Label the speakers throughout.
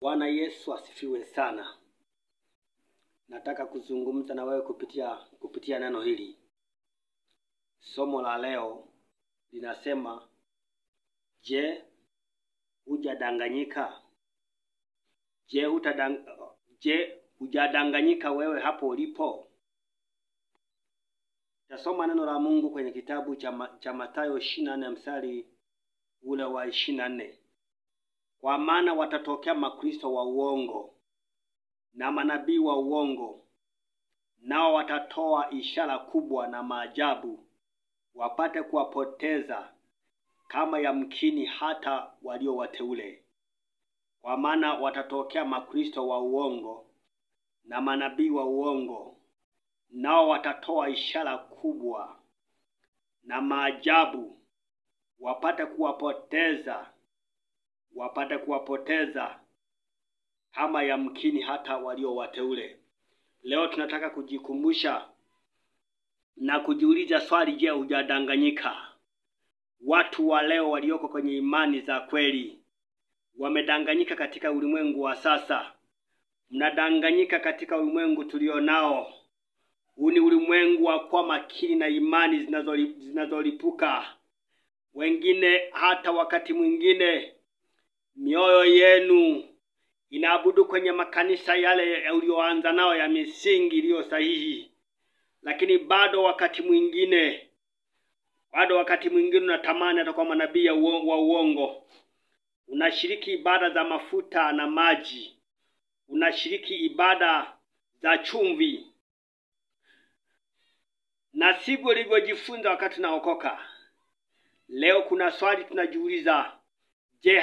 Speaker 1: Bwana Yesu asifiwe sana. Nataka kuzungumza na wewe kupitia neno hili. Somo la leo linasema, je, hujadanganyika? Je, hujadanganyika wewe hapo ulipo? Tasoma neno la Mungu kwenye kitabu cha Mathayo 24 mstari ule wa 24. Kwa maana watatokea makristo wa uongo na manabii wa uongo, nao watatoa ishara kubwa na maajabu, wapate kuwapoteza kama yamkini hata walio wateule. Kwa maana watatokea makristo wa uongo na manabii wa uongo, nao watatoa ishara kubwa na maajabu, wapate kuwapoteza kama yamkini hata walio wateule. Leo tunataka kujikumbusha na kujiuliza swali, je, hujadanganyika? Watu wa leo walioko kwenye imani za kweli wamedanganyika katika ulimwengu wa sasa. Mnadanganyika katika ulimwengu tulionao. Huu ni ulimwengu wa kuwa makini na imani zinazolipuka. Wengine hata wakati mwingine mioyo yenu inaabudu kwenye makanisa yale ulioanza nao ya misingi iliyo sahihi, lakini bado wakati mwingine unatamani hata kwa manabii wa uongo. Unashiriki ibada za mafuta na maji, unashiriki ibada za chumvi, na sivyo ulivyojifunza wakati unaokoka. Leo kuna swali tunajiuliza, je,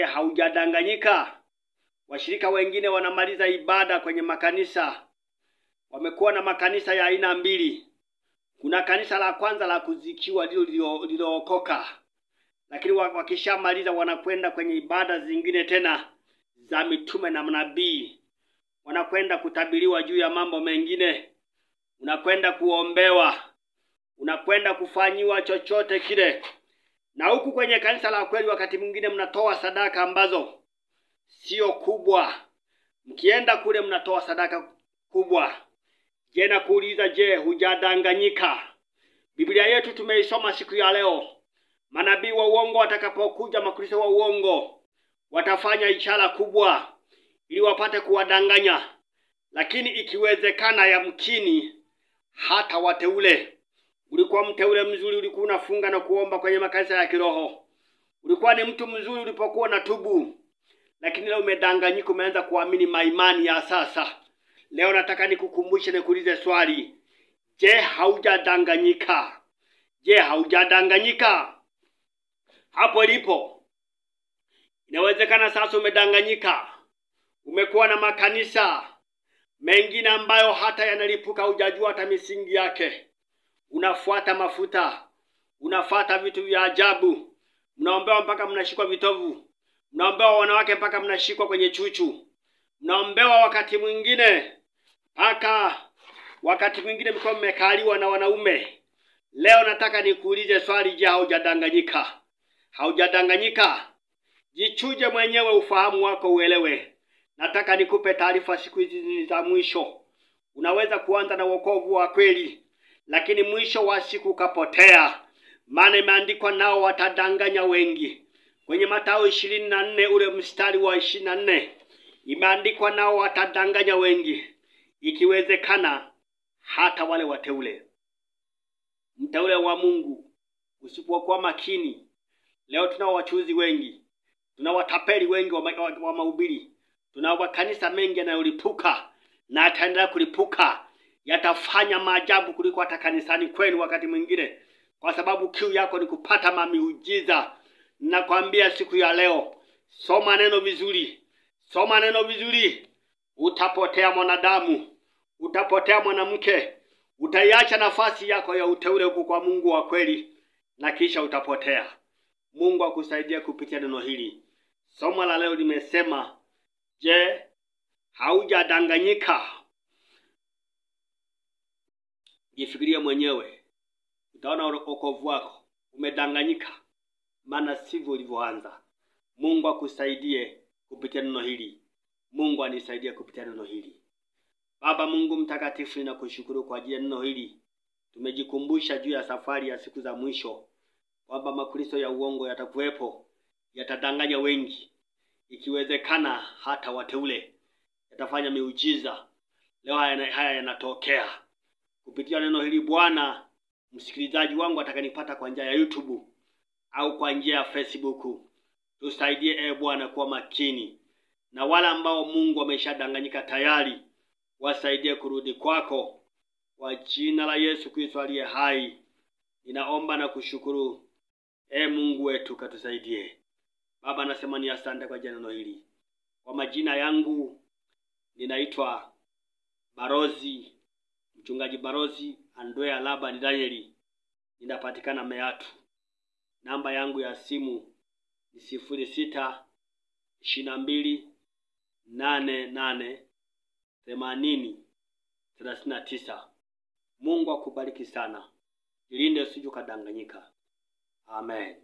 Speaker 1: haujadanganyika? Washirika wengine wanamaliza ibada kwenye makanisa. Wamekuwa na makanisa ya aina mbili. Kuna kanisa la kwanza la kuzikiwa lililookoka, lakini wakishamaliza wanakwenda kwenye ibada zingine tena za mitume na manabii. Wanakwenda kutabiriwa juu ya mambo mengine, unakwenda kuombewa, unakwenda kufanyiwa chochote kile. Na huku kwenye kanisa la kweli wakati mwingine mnatoa sadaka ambazo sio kubwa. Mkienda kule mnatoa sadaka kubwa. Je, nakuuliza, je, hujadanganyika? Biblia yetu tumeisoma siku ya leo. Manabii wa uongo watakapokuja, makristo wa uongo watafanya ishara kubwa ili wapate kuwadanganya, lakini ikiwezekana yamkini hata wateule. Ulikuwa mteule mzuri, ulikuwa unafunga na kuomba kwenye makanisa ya kiroho. Ulikuwa ni mtu mzuri ulipokuwa na tubu, lakini leo umedanganyika, umeanza kuamini maimani ya sasa. Leo nataka nikukumbushe, nikuulize swali. Je, haujadanganyika? Je, haujadanganyika? Hapo ulipo inawezekana sasa umedanganyika. Umekuwa na makanisa mengine ambayo hata yanalipuka, hujajua hata misingi yake. Unafuata mafuta, unafuata vitu vya ajabu, mnaombewa mpaka mnashikwa vitovu, mnaombewa wanawake mpaka mnashikwa kwenye chuchu, mnaombewa wakati mwingine mpaka wakati mwingine mko mmekaliwa na wanaume. Leo nataka nikuulize swali, je, haujadanganyika? Haujadanganyika? Jichuje mwenyewe, ufahamu wako uelewe. Nataka nikupe taarifa siku hizi za mwisho. Unaweza kuanza na wokovu wa kweli, lakini mwisho wa siku ukapotea. Maana imeandikwa, nao watadanganya wengi. Kwenye Mathayo 24 ule mstari wa 24 imeandikwa, nao watadanganya wengi, ikiwezekana hata wale wateule. Mteule wa Mungu, usipokuwa makini. Leo tunao wachuzi wengi, tuna watapeli wengi wa mahubiri, tuna makanisa mengi yanayolipuka na yataendelea kulipuka, yatafanya maajabu kuliko hata kanisani kwenu wakati mwingine, kwa sababu kiu yako ni kupata mamiujiza. Nakwambia siku ya leo, soma neno vizuri, soma neno vizuri. Utapotea mwanadamu, utapotea mwanamke, utaiacha nafasi yako ya uteule huku kwa Mungu wa kweli, na kisha utapotea. Mungu akusaidie kupitia neno hili. Somo la leo limesema, je, haujadanganyika? Jifikirie mwenyewe, utaona wokovu wako umedanganyika, maana sivyo ulivyoanza. Mungu akusaidie. kupitia neno hili. Mungu anisaidie kupitia neno hili. Baba Mungu mtakatifu, ninakushukuru kwa ajili ya neno hili. Tumejikumbusha juu ya safari ya siku za mwisho kwamba makristo ya uongo yatakuwepo, yatadanganya wengi, ikiwezekana hata wateule, yatafanya miujiza. Leo haya yanatokea kupitia neno hili. Bwana, msikilizaji wangu atakanipata kwa njia ya YouTube au kwa njia ya Facebook, tusaidie e Bwana kuwa makini, na wale ambao Mungu ameshadanganyika tayari wasaidie kurudi kwako. Kwa jina la Yesu Kristo aliye hai, ninaomba na kushukuru. E Mungu wetu, katusaidie. Baba, nasema ni asante kwa neno hili. Kwa majina yangu ninaitwa Barozi, Mchungaji Barozi Andrea Laban Danieli, ninapatikana Meatu. Namba yangu ya simu ni 06 22 88 80 39. Mungu akubariki sana. Jilinde usije ukadanganyika. Amen.